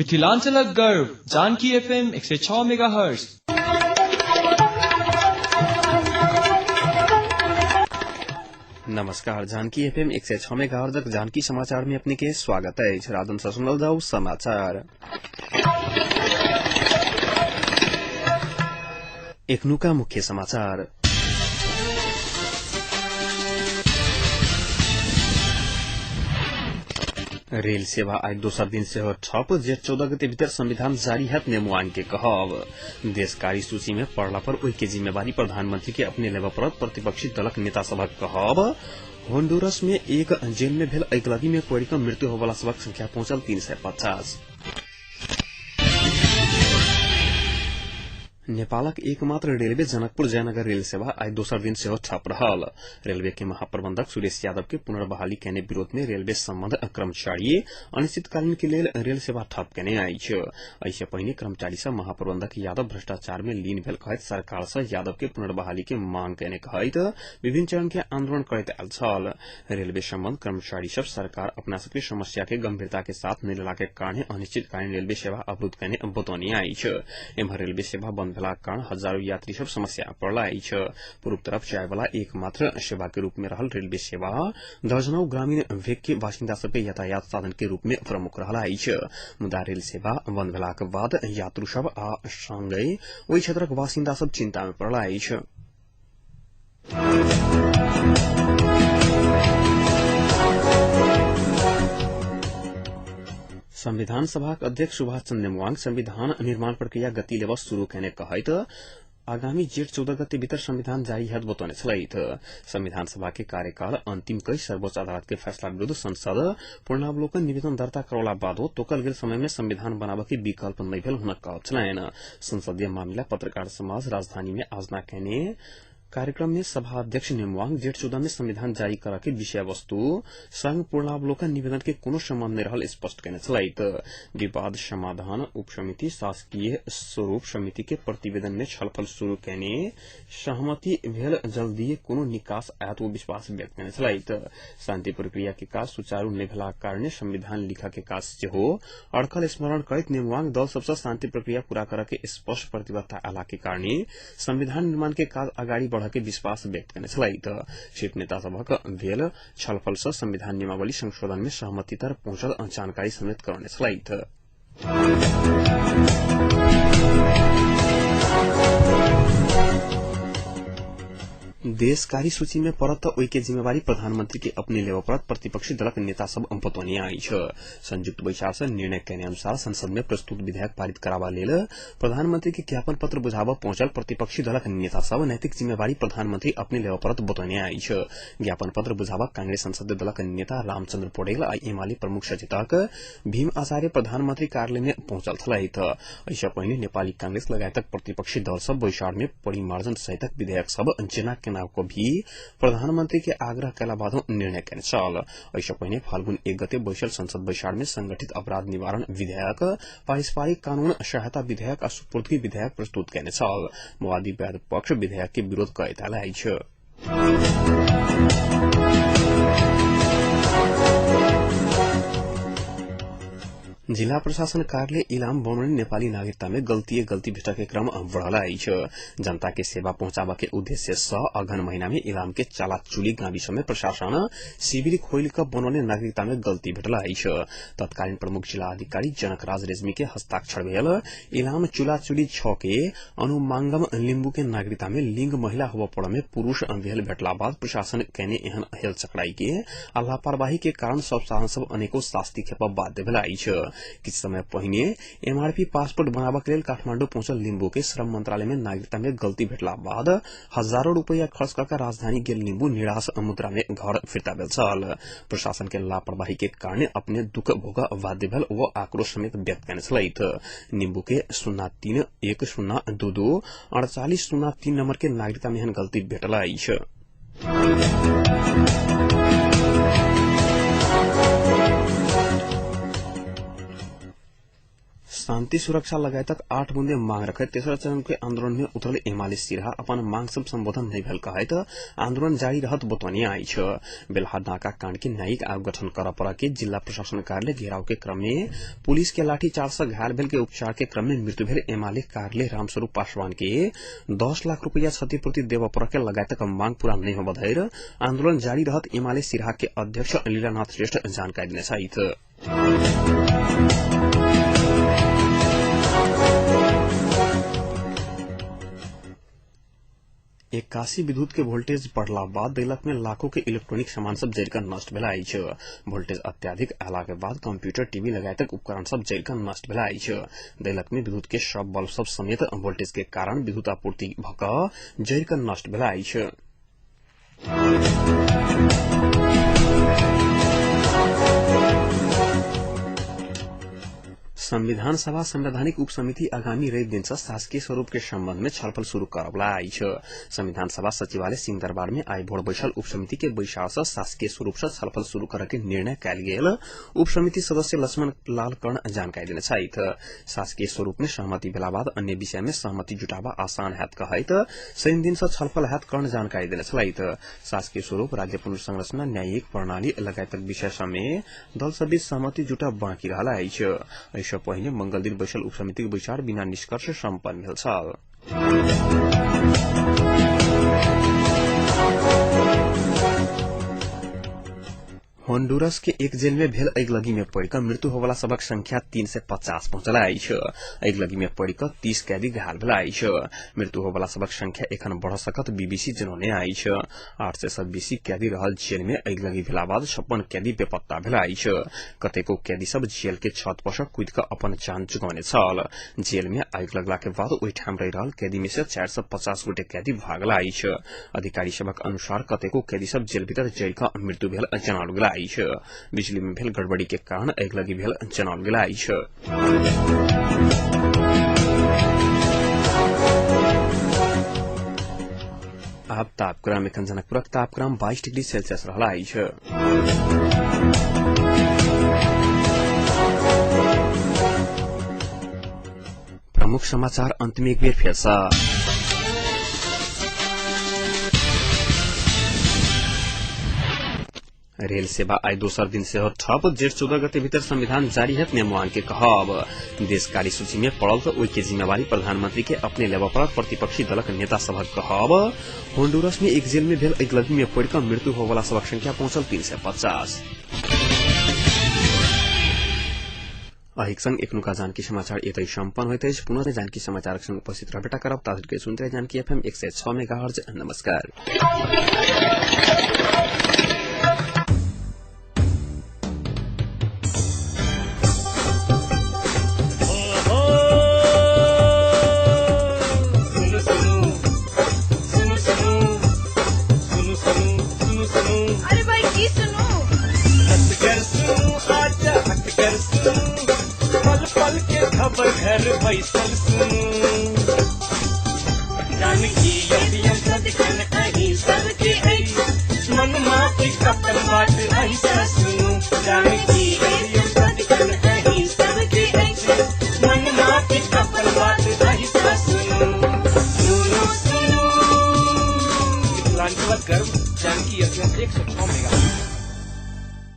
मिथिलांचलक गर्व Janaki FM 106 megahertz. नमस्कार, जानकी एफएम 106 मेगाहर्जक जानकी समाचार में अपने के स्वागत अछि। राजन से सुनल जाऊ समाचार। एखनुका मुख्य समाचार। रेल सेवा आइ दोसर दिन सेहो ठप। जेठ 14 गते भीतर संविधान जारी हैत नेमुआंग के कहब। देश कारी सूची में पड़ला पर ओहि के जिम्मेवारी प्रधानमंत्री के अपने लेबऽ पड़त, प्रतिपक्षी दलक नेता सभक कहब। होन्डुरस में एक जेल में भेल अगिलगी में पड़ि कऽ मृत्यु होबला सभक संख्या पहुंचल 350। नेपालक एकमात्र रेलवे जनकपुर जयनगर रेल सेवा आइ दोसर दिन सेहो ठप रहल। रेलवे के महाप्रबंधक सुरेश यादव के पुनर्बहाली केने विरोध में रेलवे संबंध कर्मचारी अनिश्चितकालीन के लेल रेल सेवा ठप केने अछि। एहिसँ पहिने कर्मचारी सब महाप्रबंधक यादव भ्रष्टाचार में लीन भेल कहैत सरकार सँ यादव के पुनर्बहाली के मांग केने कहैत विभिन्न चरण के आंदोलन करैत आयल छल। रेलवे संबंध कर्मचारी सब सरकार अपना सबके समस्या के गंभीरता के साथ नहि लेला के कारणे अनिश्चितकालीन रेलवे सेवा अवरुद्ध केने बतौने अछि। एम्हर रेलवे सेवा बंद भेलाक कारण हजारों यात्री सब समस्या पड़ल अछि। पूर्व तरफ जाय वाला एकमात्र सेवा के रूप में रहल रेलवे सेवा दर्जनों ग्रामीण भेग के बासिन्दा सबके यातायात साधन के रूप में प्रमुख रहल अछि। मुदा रेल सेवा बंद भेलाक बाद यात्रु सब आ संगहि ओहि क्षेत्रक बासिन्दा सब चिंता में पड़ल अछि। संविधान सभाक अध्यक्ष सुभाष चन्द्र नेमुवाङ संविधान निर्माण प्रक्रिया गति लेबऽ शुरू केने कहैत आगामी जेठ 14 गते भीतर संविधान जारी हैत बतौने छलथि। संविधान सभा के कार्यकाल अंतिम कई सर्वोच्च अदालत के फैसला विरूद्ध संसद पूर्णावलोकन निवेदन दर्ता करौला बादो तोकल गेल समय में संविधान बनाबऽ के विकल्प नहि भेल हुनक कहब छलनि। संसदीय मामिला पत्रकार समाज राजधानी में आयोजना केने कार्यक्रम में सभा अध्यक्ष नेमुवांग जेठ 14 में संविधान जारी करऽ के विषय वस्तु संग पूर्णावलोकन निवेदन के कोनो संबंध नहि रहल स्पष्ट केने छलथि। विवाद समाधान उप समिति शासकीय स्वरूप समिति के प्रतिवेदन में छलफल शुरू केने सहमति भेल जल्दीए कोनो निकास आयत ओ विश्वास व्यक्त केने छलथि। शांति प्रक्रिया के काज सुचारू नहि भेलाक कारणे संविधान लिखऽ के काज सेहो अड़कल स्मरण करैत नेमुवांग दल सबसँ शांति प्रक्रिया पूरा करऽ के स्पष्ट प्रतिबद्धता आला के कारणे संविधान निर्माण के काज अगाडि बढ़ऽ के विश्वास व्यक्त केने छलथि। शीर्ष नेता सभक भेल छलफल सँ संविधान नियमावली संशोधन में सहमति तर पहुंचल जानकारी समेत करौने छलथि। देश कारी सूची में पड़त त ओहि के जिम्मेवारी प्रधानमंत्री के अपने लेबऽ पड़त, प्रतिपक्षी दलक नेता सब बतौने अछि। संयुक्त बैसार सँ निर्णय केने अनुसार संसद में प्रस्तुत विधेयक पारित कराबा लेल प्रधानमंत्री के ज्ञापन पत्र बुझाबऽ पहुंचल प्रतिपक्षी दलक नेता सब नैतिक जिम्मेवारी प्रधानमंत्री अपने लेबऽ पड़त बतौने अछि। ज्ञापन पत्र बुझाबऽ कांग्रेस संसदीय दलक नेता रामचंद्र पौडेल आ एमाले प्रमुख सचेतक भीम आचार्य प्रधानमंत्री कार्यालय में पहुंचल छलथि। एहिसँ पहिने नेपाली कांग्रेस लगायतक प्रतिपक्षी दल सब बैसार में परिमार्जन सहितक विधेयक सब जेना केना को भी प्रधानमंत्री के आग्रह केला बादो निर्णय केने छल। एहिसँ पहिने फाल्गुन 1 गते बैसल संसद बैसार में संगठित अपराध निवारण विधेयक, पारस्परिक कानून सहायता विधेयक आ सुपुर्दगी विधेयक प्रस्तुत केने छल। माओवादी पक्ष विधेयक के विरोध करैत आयल अछि। जिला प्रशासन कार्यालय इलाम बनौने नेपाली नागरिकता में गलतीए गलती भेटऽ के क्रम बढ़ल अछि। जनता के सेवा पहुंचाबऽ के उद्देश्य सँ अगहन महीना में इलाम के चालाचुली गाविस में प्रशासन शिविर खोलि कऽ बनौने नागरिकता में गलती भेटल अछि। तत्कालीन प्रमुख जिला अधिकारी जनकराज रेग्मी के हस्ताक्षर भेल इलाम चुलाचुली 6 के अनुमांगम लिम्बू के नागरिकता में लिंग महिला होबऽ पड़ऽ में पुरूष भेल भेटला बाद प्रशासन केने एहन हेल चकराई के आ लापरवाही के कारण सब साधन सब अनेको शास्ति खेपऽ बाध्य भेल अछि। किछु समय पहिने एमआरपी पासपोर्ट बनाबऽ के लेल काठमांडू पहुंचल लिम्बू के श्रम मंत्रालय में नागरिकता में गलती भेटला बाद हजारों रुपैया खर्च कऽ के राजधानी गेल लिम्बू निराश मुद्रा में घर फिर्ता भेल छल। प्रशासन के लापरवाही के कारणे अपने दुख भोग बाध्य भेल ओ आक्रोश समेत व्यक्त केने छलथि। निम्बू के 03 1 0 2 2 48 0 3 नंबर के नागरिकता में एहन गलती भेटल अछि। शान्ति सुरक्षा लगायतक 8 बुँदे मांग रखैत तेसर चरण के आन्दोलन में उतरल एमाले सिरहा अपन मांग सब सम्बोधन नहीं भेल कहैत आन्दोलन जारी रहत बतौने अछि। बेलहा नाका काण्ड के न्यायिक आयोग गठन करऽ पड़ के जिल्ला प्रशासन कार्यालय घेराव के क्रम में पुलिस के लाठीचार्ज से घायल भेल के उपचार के क्रम में मृत्यु भेल एमाले कार्यालय रामस्वरूप पासवान के 10 लाख रूपया क्षतिपूर्ति देव पड़ के लगायतक मांग पूरा नहीं होब धरि आन्दोलन जारी रहत एमाले सिरहा के अध्यक्ष लीलानाथ श्रेष्ठ जानकारी देने छथि। 81 विद्युत के वोल्टेज बढ़ला बाद दैलक में लाखों के इलेक्ट्रॉनिक सामान सब जरिकर नष्ट भेला अछि। वोल्टेज अत्याधिक आला के बाद कंप्यूटर, टीवी लगायतक उपकरण सब जरिकर नष्ट भेला अछि। दैलक में विद्युत के सब बल्ब सब समेत वोल्टेज के कारण विद्युत आपूर्ति भक जरिकर नष्ट भेला अछि। संविधान सभा संवैधानिक उपसमिति आगामी रवि दिन से शासकीय स्वरूप के संबंध में छलफल शुरू करवला अछि। संविधान सभा सचिवालय सिंहदरबार में आइ भोर बैसल उपसमिति के बैसार से शासकीय स्वरूप से छलफल शुरू करे के निर्णय कयल गेल उपसमिति सदस्य लक्ष्मण लाल कर्ण जानकारी देने छथि। शासकीय स्वरूप में सहमति भेला बाद अन्य विषय में सहमति जुटाबा आसान हैत कहैत शनि दिन से छलफल हैत कर्ण जानकारी देने छलथि। शासकीय स्वरूप, राज्य पुनर्संरचना, न्यायिक प्रणाली लगायतक विषय समेत दल सब बीच सहमति जुटब बाँकी रहल अछि। पहिने मंगल दिन बैसल उपसमितिक बैसार बिना निष्कर्ष सम्पन्न भेल छल। होन्डुरस के एक जेल में भेल अगिलगी में पड़िकऽ मृत्यु होवला सबक संख्या 350 पहुंचला अछि। अगिलगी में पड़िकऽ 30 कैदी घायल भेला अछि। मृत्यु होवला सबक संख्या एखन बढ़ सकत बीबीसी जनौने अछि। 800 सँ बेसी कैदी रहल जेल में अगिलगी भेला बाद 56 कैदी बेपत्ता भेला अछि। कतेको कैदी सब जेल के छत पर सँ कूदि कऽ अपन जान चुकौने छल। जेल में आगि लगला के बाद ओहिठाम रहि रहल कैदी में से 450 गोटे कैदी भागला अछि। अधिकारी सबक अनुसार कतेको कैदी सब जेल भीतर जरि कऽ मृत्यु भेल जनाओल गेल अछि। बिजली में भेल गड़बड़ी के कारण अगिलगी भेल जनाओल गेल अछि। आब तापक्रम एखन जनकपुरक तापक्रम 22 डिग्री सेल्सियस रहल अछि। प्रमुख समाचार अंत में एक बेर फेर सँ। रेल सेवा आइ दोसर दिन सेहो ठप। जेठ 14 गते भीतर संविधान जारी हैत नेमुआन के कहब। देश कारी सूची में पड़ल तऽ ओहि के जिम्मेवारी प्रधानमंत्री के अपने लेबऽ पड़त प्रतिपक्षी दलक नेता सभक कहब। होन्डुरस में एक जेल में भेल अगिलगी में पड़ि कऽ मृत्यु होवला सभक संख्या पहुंचल 350। अहिक संग एखनुका जानकी समाचार एतै सम्पन्न होइत अछि। पुनः जानकी समाचारक संग उपस्थित रहबेटा करब। ताधरि सुनते रही जानकी एफएम 106 मेगाहर्ज। नमस्कार। अरे भाई की सुनू, पल पल के खबर घर बैसल सुनू, जानकी एफएम सदिखन अहीं सबके अछि, मनमा के कतल बात अहीं सँ।